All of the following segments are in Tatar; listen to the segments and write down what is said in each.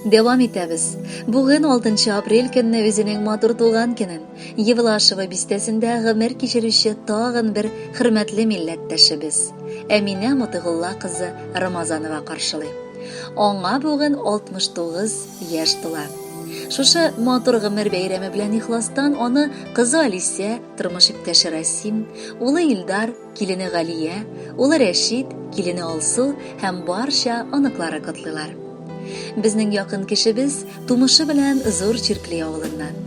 Дәвам итәбез. Бүген 6 апрель көнне үзенең матур туган көнен Евлашево бистәсендә гомер кичерүче тагын бер хөрмәтле милләттәшебез Әминә Мотыйгулла кызы Рамазанова каршылый. Аңа бүген 69 яшь тула. Шушы матур гомер бәйрәме белән ихластан аны кызы Алисә, тормыш иптәше Расим, улы Илдар, килене Галия, улы Рәшит, килене Алсу һәм барча оныклары котлыйлар. Безнең якын кешебез тумышы белән Зур Чиркли авылыннан.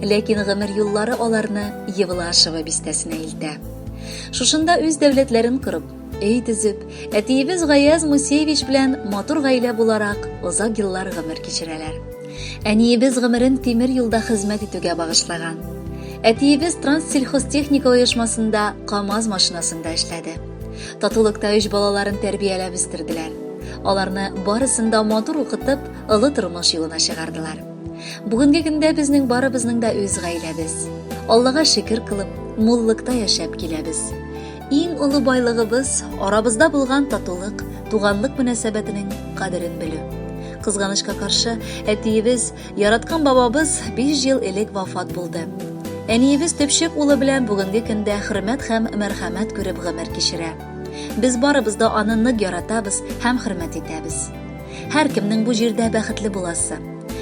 Ләкин гомер юллары аларны Евлашево бистәсенә илтә. Шушында үз дәүләтләрен корып, өй төзеп, әтиебез Гаяз Мусеевич белән матур гаилә буларак озак еллар гомер кичерәләр. Әниебез гомерен тимер юлда хезмәт итүгә багышлаган. Әтиебез Транссельхозтехника оешмасында КАМАЗ машинасында эшләде. Татулыкта өч балаларын тәрбияләп үстерделәр. Аларны барысын да матур укытып, олы тормыш юлына чыгардылар. Бүгенге көндә безнең барыбызның да үз гаиләбез. Аллага шөкер кылып, муллыкта яшәп киләбез. Иң олы байлыгыбыз, арабызда булган татулык, туганлык мөнәсәбәтенең кадерен белү. Кызганычка каршы, әтиебез, яраткан бабабыз 5 ел элек вафат булды. Әниебез төпчек улы белән бүгенге көндә хөрмәт һәм мәрхәмәт күреп гомер кичерә. Без барыбыз да аны нык яратабыз һәм хөрмәт итәбез. Һәркемнең бу җирдә бәхетле буласы,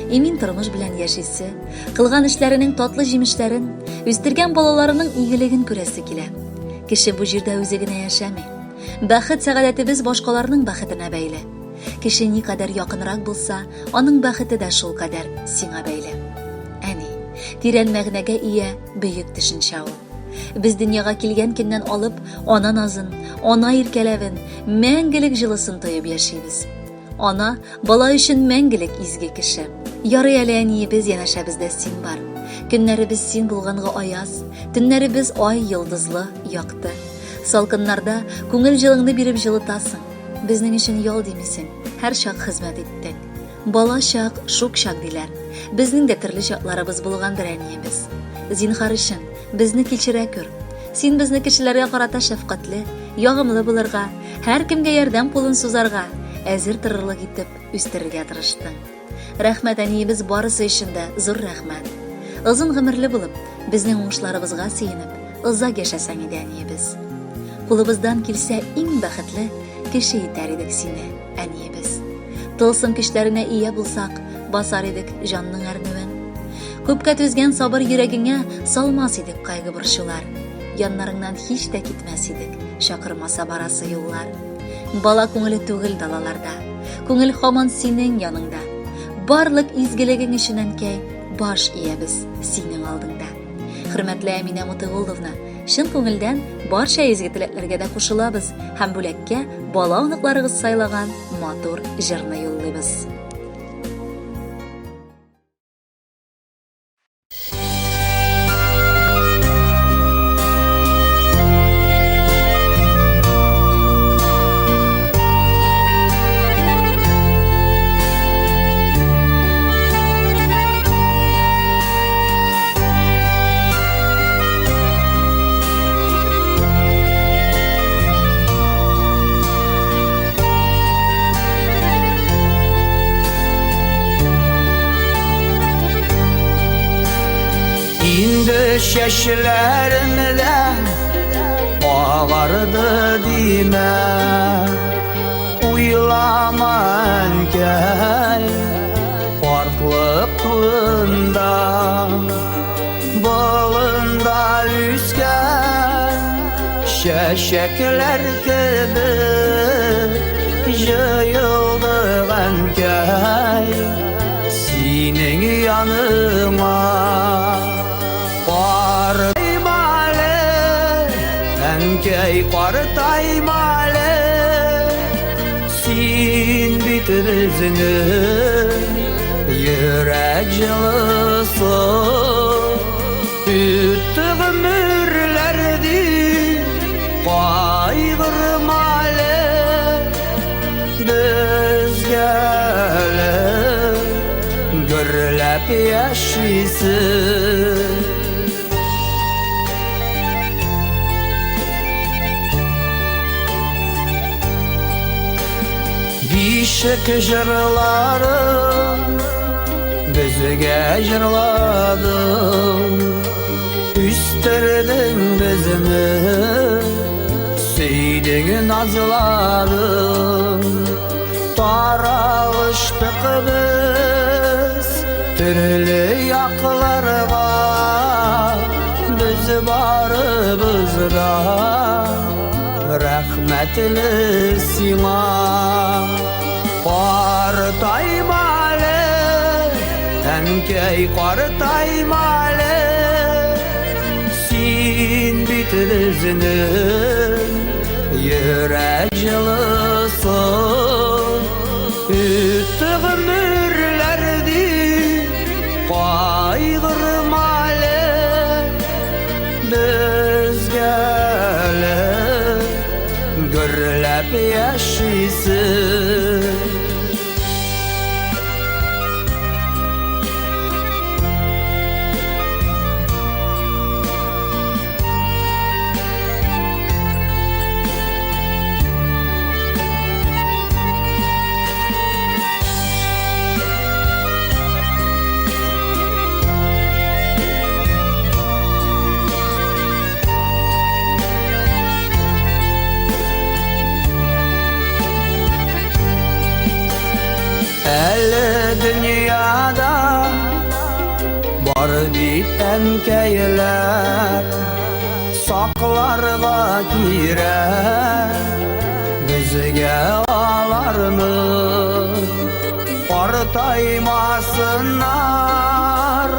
имин тормыш белән яшисе, кылган эшләренең татлы җимешләрен, үстергән балаларының игелеген күрәсе килә. Кеше бу җирдә үзе генә яшәми. Бәхет сәгадәтебез башкаларның бәхетенә бәйле. Кеше никадәр якынрак булса, аның бәхете дә шулкадәр сиңа бәйле. Әни, тирән мәгънәгә ия бөек төшенчә ул. Без дөньяга килгән көннән алып, ана назын, ана иркәләвен, мәңгелек җылысын тоеп яшибез. Ана, бала өчен мәңгелек изге кеше. Ярый әле әниебез янәшәбездә син бар. Көннәребез син булганга аяз, төннәребез ай йолдызлы, якты. Салкыннарда күңел җылыңны биреп җылытасың. Безнең өчен ял димисең, һәрчак хезмәт иттең. Бала чак, шук чак диләр. Безнең дә төрле чакларыбыз булгандыр, әниебез. Зинһар өчен, безне кичерә күр. Син безне кешеләргә карата шәфкатьле, ягымлы булырга, һәркемгә ярдәм кулын сузарга, әзер торырлык итеп үстерергә тырыштың. Рәхмәт, әниебез, барысы өчен дә зур рәхмәт. Озын гомерле булып, безнең уңышларыбызга сөенеп, озак яшәсәң иде, әниебез. Кулыбыздан килсә, иң бәхетле кеше итәр идек сине, әниебез. Тылсым көчләренә ия булсак, басар идек җанның әрнүен. Күпкә түзгән сабыр йөрәгеңә салмас идек кайгы-борчулар. Яннарыңнан һич тә китмәс идек, чакырмаса барасы юллар. Бала күңеле түгел далаларда, күңел һаман синең яныңда. Барлык изгелегең өчен, әнкәй, баш иябез синең алдыңда. Хөрмәтле Әминә Мутыгулловна, чын күңелдән барча изге теләкләргә дә кушылабыз һәм бүләккә бала оныкларыгыз сайлаган матур җырны юллыйбыз. Инде чәчләрем дә агарды димә Уйлама, әнкәй, картлык турында. Болында үскән чәчәкләр кебек җыелдык, әнкәй, синең яныңа. Картайма әле, әнкәй, картайма әле, син бит безнең йөрәк җылысы. Үтте гомерләр дип кайгырма әле, безгә әле гөрләп яшисе. Бишек җырларын безгә җырладың, Үстердең безне, сөйдең назладың. Таралыштык без төрле якларга, Без барыбыз да рәхмәтле сиңа. Картайма әле, әнкәй, картайма әле, Син бит безнең йөрәк җылысы. Үтте гомерләр дип кайгырма әле, Безгә әле гөрләп яшисе. Әле дөньяда бар бит әнкәйләр, Сакларга кирәк безгә аларны. Картаймасыннар,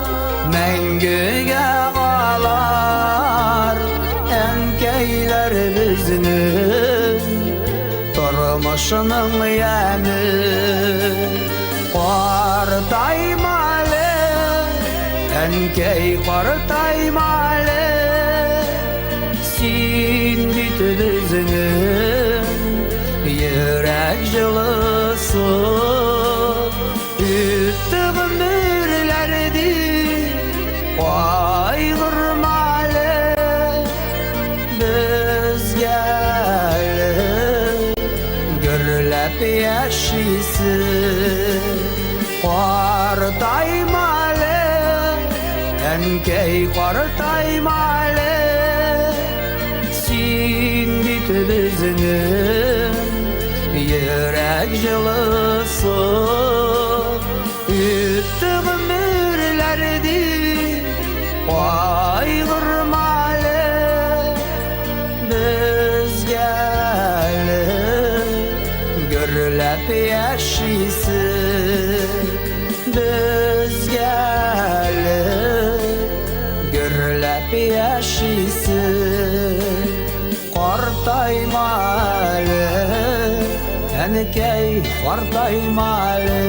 мәңгегә алар, Әнкәйләр безнең тормышның яме. Картайма әле, әнкәй, картайма әле, Син бит безнең йөрәк җылысы. Үтте гомерләр дип кайгырма әле, Безгә әле гөрләп яшисе. Картайма әле, әнкәй, картайма әле, Син бит безнең йөрәк җылысы. Үтте гомерләр дип кайгырма әле, Безгә әле гөрләп яшисе. Безгә әле гөрләп яшисе. Картайма әле, әнкәй, картайма әле.